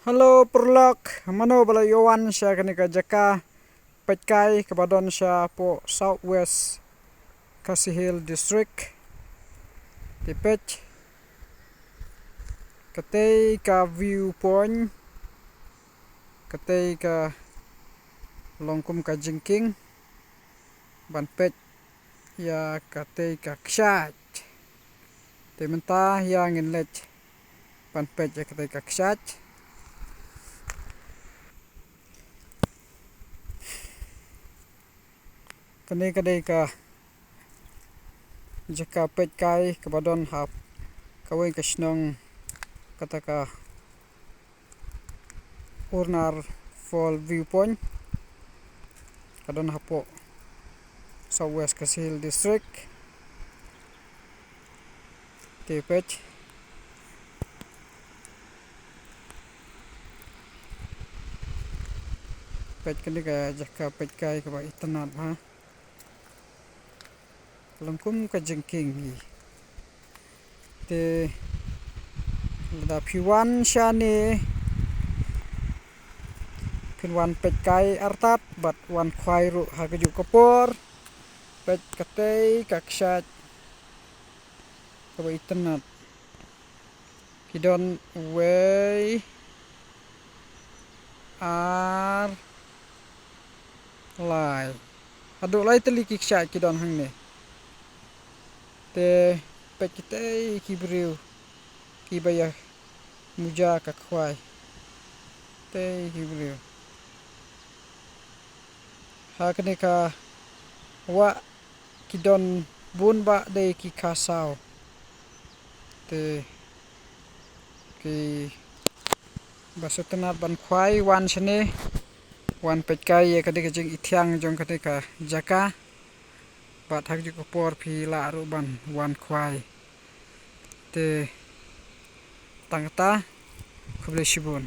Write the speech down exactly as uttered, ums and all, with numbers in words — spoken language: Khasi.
Hello paralok, mano ba la ïoh wan sha kane ka jaka peit kai kaba don shapoh South West Khasi Hills District. Te peit katei ka view point, katei ka long kum ka jingkieng ban peit ïa katei ka kshaid. Te mynta ïa ngin leit ban peit ïa katei ka kshaid. Kane ka dei ka jaka peit kai kaba don ha kawei ka shnong, kata ka Urnar Fall Viewpoint, ka don hapoh South West Khasi Hills District. Te peit, peit kane ka jaka peit kai kaba itynnad ha. Long kum ka jingkieng hi. Te lada phi wan shane, phin wan peit kai artat bad wan khwai ruh ha kajuh ka por. Peit katei ka kshaid kaba itynnad. Ki don wei, ar, lai, haduh lai tylli ki kshaid ki don hangne. Te peit kitei ki briew kiba ïa muja ka khwai. Tei ki briew ha kane ka wah ki don bun bah dei ki kha saw. Te kiba sngewtynnad ban khwai, wan shane, wan peit kai ïa kane ka jingithiang jong kane ka jaka. Bad ha kajuh ka por phi lah ruh ban wan khwai. Te tang kata, khublei shibun.